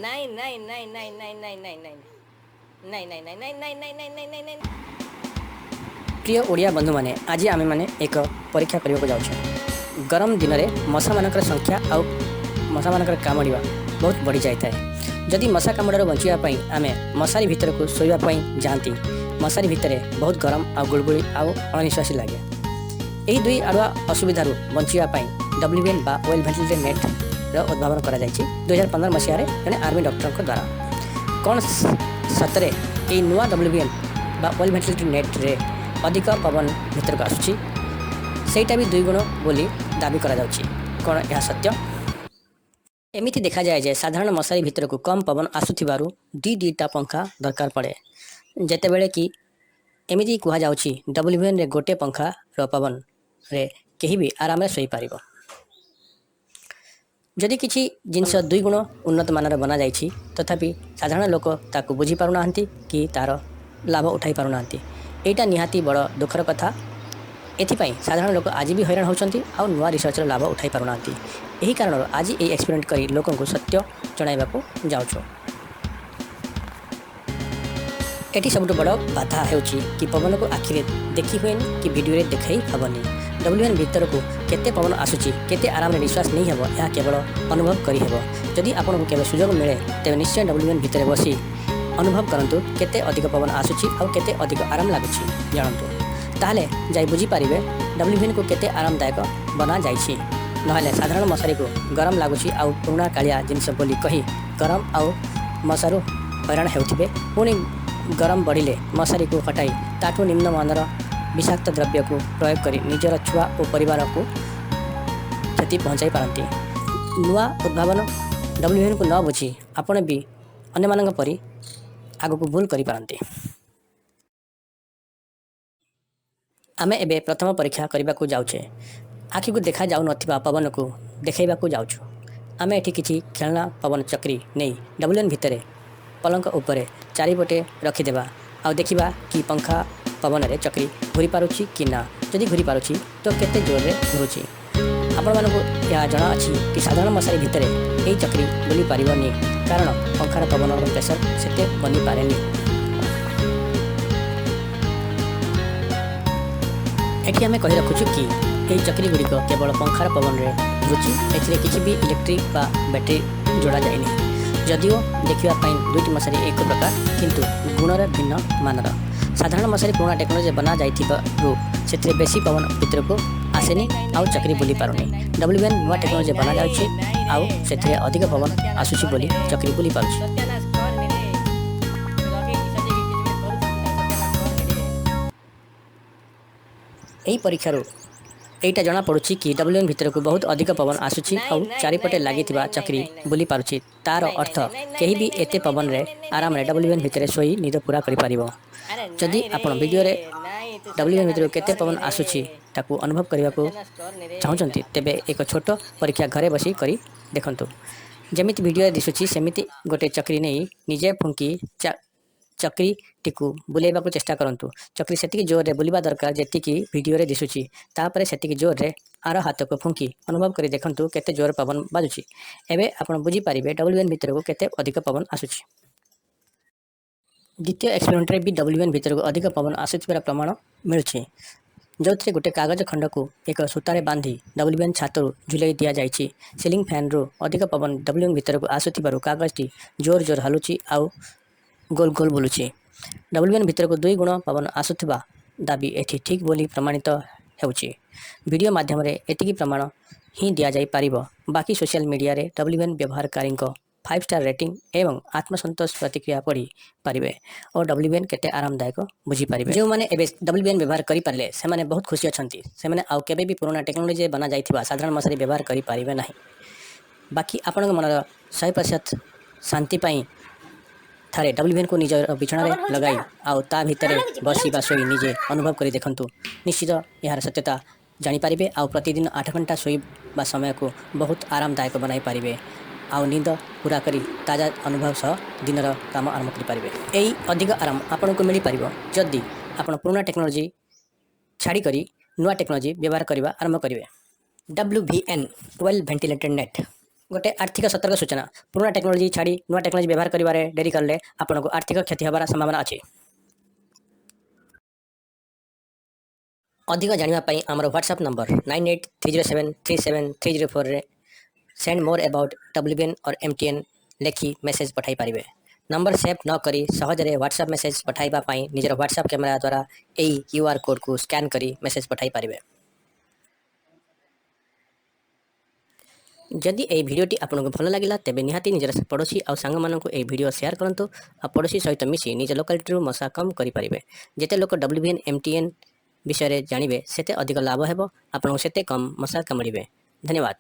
ନାଇଁ ନାଇଁ ନାଇଁ ନାଇଁ ନାଇଁ ନାଇଁ ନାଇଁ ନାଇଁ ନାଇଁ ନାଇଁ ନାଇଁ ନାଇଁ ନାଇଁ ନାଇଁ ନାଇଁ ନାଇଁ ନାଇଁ। ପ୍ରିୟ ଓଡ଼ିଆ ବନ୍ଧୁମାନେ, ଆଜି ଆମେମାନେ ଏକ ପରୀକ୍ଷା କରିବାକୁ ଯାଉଛୁ। ଗରମ ଦିନରେ ମଶାମାନଙ୍କର ସଂଖ୍ୟା ଆଉ ମଶାମାନଙ୍କର କାମୁଡ଼ିବା ବହୁତ ବଢ଼ିଯାଇଥାଏ। ଯଦି ମଶା କାମୁଡ଼ାରୁ ବଞ୍ଚିବା ପାଇଁ ଆମେ ମଶାରୀ ଭିତରକୁ ଶୋଇବା ପାଇଁ ଯାଆନ୍ତି, ମଶାରୀ ଭିତରେ ବହୁତ ଗରମ ଆଉ ଗୁଳୁଗୁଳି ଆଉ ଅଣନିଶ୍ୱାସୀ ଲାଗେ। ଏହି ଦୁଇ ଆଡ଼ୁଆ ଅସୁବିଧାରୁ ବଞ୍ଚିବା ପାଇଁ ଡବ୍ଲ୍ୟୁ ଭି ଏନ୍ ବା ୱେଲ୍ ଭେଣ୍ଟିଲେଟେଡ୍ ନେଟ୍ର ଉଦ୍ଭାବନ କରାଯାଇଛି 2015 ମସିହାରେ ଜଣେ ଆର୍ମି ଡକ୍ଟରଙ୍କ ଦ୍ୱାରା। କ'ଣ ସତରେ ଏଇ ନୂଆ ଡବ୍ଲ୍ୟୁ ଭି ଏନ୍ ବା ୱେଲ୍ ଭେଣ୍ଟିଲେଟେଡ୍ ନେଟ୍ରେ ଅଧିକ ପବନ ଭିତରକୁ ଆସୁଛି, ସେଇଟା ବି ଦୁଇ ଗୁଣ ବୋଲି ଦାବି କରାଯାଉଛି? କ'ଣ ଏହା ସତ୍ୟ? ଏମିତି ଦେଖାଯାଏ ଯେ ସାଧାରଣ ମଶାରୀ ଭିତରକୁ କମ୍ ପବନ ଆସୁଥିବାରୁ ଦୁଇ ଦୁଇଟା ପଙ୍ଖା ଦରକାର ପଡ଼େ, ଯେତେବେଳେ କି ଏମିତି କୁହାଯାଉଛି ଡବ୍ଲ୍ୟୁ ଭି ଏନ୍ରେ ଗୋଟେ ପଙ୍ଖାର ପବନରେ କେହି ବି ଆରାମରେ ଶୋଇପାରିବ। ଯଦି କିଛି ଜିନିଷ ଦୁଇ ଗୁଣ ଉନ୍ନତ ମାନର ବନାଯାଇଛି, ତଥାପି ସାଧାରଣ ଲୋକ ତାକୁ ବୁଝିପାରୁନାହାନ୍ତି କି ତା'ର ଲାଭ ଉଠାଇ ପାରୁନାହାନ୍ତି, ଏଇଟା ନିହାତି ବଡ଼ ଦୁଃଖର କଥା। ଏଥିପାଇଁ ସାଧାରଣ ଲୋକ ଆଜି ବି ହଇରାଣ ହେଉଛନ୍ତି ଆଉ ନୂଆ ରିସର୍ଚ୍ଚର ଲାଭ ଉଠାଇ ପାରୁନାହାନ୍ତି। ଏହି କାରଣରୁ ଆଜି ଏହି ଏକ୍ସପେରିମେଣ୍ଟ କରି ଲୋକଙ୍କୁ ସତ୍ୟ ଜଣାଇବାକୁ ଯାଉଛୁ। ଏଠି ସବୁଠୁ ବଡ଼ ବାଧା ହେଉଛି କି ପବନକୁ ଆଖିରେ ଦେଖି ହୁଏନି କି ଭିଡ଼ିଓରେ ଦେଖାଇ ହେବନି। ଡବ୍ଲ୍ୟୁ ଏନ୍ ଭିତରକୁ କେତେ ପବନ ଆସୁଛି, କେତେ ଆରାମରେ ନିଶ୍ୱାସ ନେଇ ହେବ, ଏହା କେବଳ ଅନୁଭବ କରିହେବ। ଯଦି ଆପଣଙ୍କୁ କେବେ ସୁଯୋଗ ମିଳେ, ତେବେ ନିଶ୍ଚୟ ଡବ୍ଲ୍ୟୁ ଏନ୍ ଭିତରେ ବସି ଅନୁଭବ କରନ୍ତୁ କେତେ ଅଧିକ ପବନ ଆସୁଛି ଆଉ କେତେ ଅଧିକ ଆରାମ ଲାଗୁଛି ଜାଣନ୍ତୁ। ତାହେଲେ ଯାଇ ବୁଝିପାରିବେ ଡବ୍ଲ୍ୟୁ ଏନ୍କୁ କେତେ ଆରାମଦାୟକ ବନାଯାଇଛି। ନହେଲେ ସାଧାରଣ ମଶାରୀକୁ ଗରମ ଲାଗୁଛି ଆଉ ପୁରୁଣା କାଳିଆ ଜିନିଷ ବୋଲି କହି ଗରମ ଆଉ ମଶାରୁ ହଇରାଣ ହେଉଥିବେ। ପୁଣି ଗରମ ବଢ଼ିଲେ ମଶାରୀକୁ ହଟାଇ ତାଠୁ ନିମ୍ନମାନର ବିଷାକ୍ତ ଦ୍ରବ୍ୟକୁ ପ୍ରୟୋଗ କରି ନିଜର ଛୁଆ ଓ ପରିବାରକୁ କ୍ଷତି ପହଞ୍ଚାଇ ପାରନ୍ତି। ନୂଆ ଉଦ୍ଭାବନ ଡବ୍ଲ୍ୟୁ ଏନ୍କୁ ନ ବୁଝି ଆପଣ ବି ଅନ୍ୟମାନଙ୍କ ପରି ଆଗକୁ ଭୁଲ କରିପାରନ୍ତି। ଆମେ ଏବେ ପ୍ରଥମ ପରୀକ୍ଷା କରିବାକୁ ଯାଉଛେ। ଆଖିକୁ ଦେଖାଯାଉନଥିବା ପବନକୁ ଦେଖାଇବାକୁ ଯାଉଛୁ। ଆମେ ଏଠି କିଛି ଖେଳନା ପବନ ଚକ୍ରି ନେଇ ଡବ୍ଲ୍ୟୁ ଏନ୍ ଭିତରେ ପଲଙ୍କ ଉପରେ ଚାରିପଟେ ରଖିଦେବା ଆଉ ଦେଖିବା କି ପଙ୍ଖା ପବନରେ ଚକ୍ରି ଘୁରି ପାରୁଛି କି ନା। ଯଦି ଘୁରି ପାରୁଛି ତ କେତେ ଜୋରରେ ଘୁରୁଛି। ଆପଣମାନଙ୍କୁ ଏହା ଜଣାଅଛି କି ସାଧାରଣ ମଶାରୀ ଭିତରେ ଏହି ଚକ୍ରି ବୁଲି ପାରିବନି, କାରଣ ପଙ୍ଖାର ପବନର ପ୍ରେସର ସେତେ ବନିପାରେନି। ଏଠି ଆମେ କହି ରଖୁଛୁ କି ଏହି ଚକ୍ରି ଗୁଡ଼ିକ କେବଳ ପଙ୍ଖାର ପବନରେ ଘୁରୁଛି, ଏଥିରେ କିଛି ବି ଇଲେକ୍ଟ୍ରିକ୍ ବା ବ୍ୟାଟେରୀ ଯୋଡ଼ା ଯାଇନି। ଯଦିଓ ଦେଖିବା ପାଇଁ ଦୁଇଟି ମଶାରୀ ଏକ ପ୍ରକାର, କିନ୍ତୁ ଗୁଣରେ ଭିନ୍ନ ମାନର। ସାଧାରଣ ମଶାରୀ ପୁରୁଣା ଟେକ୍ନୋଲୋଜି ବନାଯାଇଥିବାରୁ ସେଥିରେ ବେଶୀ ପବନ ଭିତରକୁ ଆସେନି ଆଉ ଚକ୍ରି ବୁଲି ପାରୁନି। ଡବ୍ଲ୍ୟୁ ଏନ୍ ନୂଆ ଟେକ୍ନୋଲୋଜି ବନାଯାଉଛି ଆଉ ସେଥିରେ ଅଧିକ ପବନ ଆସୁଛି ବୋଲି ଚକ୍ରି ବୁଲି ପାରୁଛି। ସତ୍ୟାନାଶ କରନି ରେ, ରଗେଇକି ସଜେଇକି କିଛି ଗୋଟେ କରୁଥିବୁ, ତାକୁ ସତ୍ୟାନାଶ କରନି ରେ। ଏହି ପରୀକ୍ଷାରୁ ଏଇଟା ଜଣାପଡ଼ୁଛି କି ଡବ୍ଲ୍ୟୁ ଏନ୍ ଭିତରକୁ ବହୁତ ଅଧିକ ପବନ ଆସୁଛି ନାଇଁ ଆଉ ନାଇଁ ଚାରିପଟେ ନାଇଁ ନାଇଁ ଲାଗିଥିବା ନାଇଁ ଚକ୍ରି ନାଇଁ ନାଇଁ ବୁଲି ପାରୁଛି। ତା'ର ନାଇଁ ଅର୍ଥ ନାଇଁ ନାଇଁ କେହି ବି ନାଇଁ ଏତେ ନାଇଁ ପବନରେ ନାଇଁ ନାଇଁ ଆରାମରେ ନାଇଁ ଡବ୍ଲ୍ୟୁ ଏନ୍ ଭିତରେ ଶୋଇ ନିଦ ପୂରା କରିପାରିବ। ଆରେ ଯଦି ନାଇଁ ରେ ଆପଣ ଭିଡ଼ିଓରେ ନାଇଁ, ତୁ ଡବ୍ଲ୍ୟୁ ଏନ୍ ସତ୍ୟାନାଶ ଭିତରକୁ କେତେ କରନି ପବନ ରେ, ଆସୁଛି ତାକୁ ଅନୁଭବ କରିବାକୁ ସତ୍ୟାନାଶ କରନି ରେ। ଚାହୁଁଛନ୍ତି, ତେବେ ଏକ ଛୋଟ ପରୀକ୍ଷା ଘରେ ବସି କରି ଦେଖନ୍ତୁ। ଯେମିତି ଭିଡ଼ିଓରେ ଦିଶୁଛି ସେମିତି ଗୋଟେ ଚକ୍ରି ନେଇ ନିଜେ ଫୁଙ୍କି ଚକ୍ରିଟିକୁ ବୁଲାଇବାକୁ ଚେଷ୍ଟା କରନ୍ତୁ। ଚକ୍ରି ସେତିକି ଜୋରରେ ବୁଲିବା ଦରକାର ଯେତିକି ଭିଡ଼ିଓରେ ଦିଶୁଛି। ତାପରେ ସେତିକି ଜୋରରେ ଆର ହାତକୁ ଫୁଙ୍କି ଅନୁଭବ କରି ଦେଖନ୍ତୁ କେତେ ଜୋର ପବନ ବାଜୁଛି। ଏବେ ଆପଣ ବୁଝିପାରିବେ ଡବ୍ଲ୍ୟୁ ଏନ୍ ଭିତରକୁ କେତେ ଅଧିକ ପବନ ଆସୁଛି। ଦ୍ୱିତୀୟ ଏକ୍ସପେରିମେଣ୍ଟରେ ବି ଡବ୍ଲ୍ୟୁ ଏନ୍ ଭିତରକୁ ଅଧିକ ପବନ ଆସୁଥିବାର ପ୍ରମାଣ ମିଳୁଛି, ଯେଉଁଥିରେ ଗୋଟେ କାଗଜ ଖଣ୍ଡକୁ ଏକ ସୂତାରେ ବାନ୍ଧି ଡବ୍ଲ୍ୟୁ ଏନ୍ ଛାତରୁ ଝୁଲାଇ ଦିଆଯାଇଛି। ସିଲିଂ ଫ୍ୟାନ୍ରୁ ଅଧିକ ପବନ ଡବ୍ଲ୍ୟୁ ଏନ୍ ଭିତରକୁ ଆସୁଥିବାରୁ କାଗଜଟି ଜୋର ଜୋର ହଲୁଛି ଆଉ ଗୋଲ ଗୋଲ ବୁଲୁଛି। ଡବ୍ଲ୍ୟୁ ଏନ୍ ଭିତରକୁ ଦୁଇ ଗୁଣ ପବନ ଆସୁଥିବା ଦାବି ଏଠି ଠିକ୍ ବୋଲି ପ୍ରମାଣିତ ହେଉଛି। ଭିଡ଼ିଓ ମାଧ୍ୟମରେ ଏତିକି ପ୍ରମାଣ ହିଁ ଦିଆଯାଇପାରିବ। ବାକି ସୋସିଆଲ ମିଡ଼ିଆରେ ଡବ୍ଲ୍ୟୁ ଏନ୍ ବ୍ୟବହାରକାରୀଙ୍କ 5 ଷ୍ଟାର ରେଟିଂ ଏବଂ ଆତ୍ମସନ୍ତୋଷ ପ୍ରତିକ୍ରିୟା ପଢ଼ି ପାରିବେ ଓ ଡବ୍ଲ୍ୟୁ ଏନ୍ କେତେ ଆରାମଦାୟକ ବୁଝିପାରିବେ। ଯେଉଁମାନେ ଏବେ ଡବ୍ଲ୍ୟୁ ଏନ୍ ବ୍ୟବହାର କରିପାରିଲେ ସେମାନେ ବହୁତ ଖୁସି ଅଛନ୍ତି। ସେମାନେ ଆଉ କେବେ ବି ପୁରୁଣା ଟେକ୍ନୋଲୋଜିରେ ବନାଯାଇଥିବା ସାଧାରଣ ମଶାରୀ ବ୍ୟବହାର କରିପାରିବେ ନାହିଁ। ବାକି ଆପଣଙ୍କ ମନର 100% ଶାନ୍ତି ପାଇଁ ଥରେ ଡବ୍ଲ୍ୟୁ ଏନ୍କୁ ନିଜର ବିଛଣାରେ ପବନ ହଉଛି ତ? ଲଗାଇ ଆଉ ତା ଭଲ ଭିତରେ ଲାଗୁଛି, ଭଲ ବସି ବା ଲାଗୁଛି। ଶୋଇ ନିଜେ ଅନୁଭବ କରି ଦେଖନ୍ତୁ। ନିଶ୍ଚିତ ଏହାର ସତ୍ୟତା ଜାଣିପାରିବେ ଆଉ ପ୍ରତିଦିନ 8 ଘଣ୍ଟା ଶୋଇବା ସମୟକୁ ବହୁତ ଆରାମଦାୟକ ବନାଇ ପାରିବେ ଆଉ ନିଦ ପୂରା କରି ତାଜା ଅନୁଭବ ସହ ଦିନର କାମ ଆରମ୍ଭ କରିପାରିବେ। ଏହି ଅଧିକ ଆରାମ ଆପଣଙ୍କୁ ମିଳିପାରିବ ଯଦି ଆପଣ ପୁରୁଣା ଟେକ୍ନୋଲୋଜି ଛାଡ଼ିକରି ନୂଆ ଟେକ୍ନୋଲୋଜି ବ୍ୟବହାର କରିବା ଆରମ୍ଭ କରିବେ। W V N well ventilated net ଗୋଟେ ଆର୍ଥିକ ସତର୍କ ସୂଚନା। ପୁରୁଣା ଟେକ୍ନୋଲୋଜି ଛାଡ଼ି ନୂଆ ଟେକ୍ନୋଲୋଜି ବ୍ୟବହାର କରିବାରେ ଡେରି କଲେ ଆପଣଙ୍କୁ ଆର୍ଥିକ କ୍ଷତି ହେବାର ସମ୍ଭାବନା ଅଛି। ଅଧିକ ଜାଣିବା ପାଇଁ ଆମର WhatsApp number 9830737304ରେ "send more about WVN or MTN" ଲେଖି ମେସେଜ୍ ପଠାଇ ପାରିବେ। ନମ୍ବର ସେଭ୍ ନ କରି ସହଜରେ ହ୍ୱାଟ୍ସଆପ୍ ମେସେଜ୍ ପଠାଇବା ପାଇଁ ନିଜର ହ୍ୱାଟ୍ସଆପ୍ କ୍ୟାମେରା ଦ୍ୱାରା ଏହି କ୍ୟୁଆର୍ କୋଡ଼୍କୁ ସ୍କାନ୍ କରି ମେସେଜ୍ ପଠାଇ ପାରିବେ। ଯଦି ଏହି ଭିଡ଼ିଓଟି ଆପଣଙ୍କୁ ଭଲ ଲାଗିଲା, ତେବେ ନିହାତି ନିଜର ପଡ଼ୋଶୀ ଆଉ ସାଙ୍ଗମାନଙ୍କୁ ଏହି ଭିଡ଼ିଓ ସେୟାର କରନ୍ତୁ ଆଉ ପଡ଼ୋଶୀ ସହିତ ମିଶି ନିଜ ଲୋକାଲିଟିରୁ ମଶା କମ୍ କରିପାରିବେ। ଯେତେ ଲୋକ WVN, MTN ବିଷୟରେ ଜାଣିବେ, ସେତେ ଅଧିକ ଲାଭ ହେବ ଆପଣଙ୍କୁ, ସେତେ କମ୍ ମଶା କାମୁଡ଼ିବେ। ଧନ୍ୟବାଦ।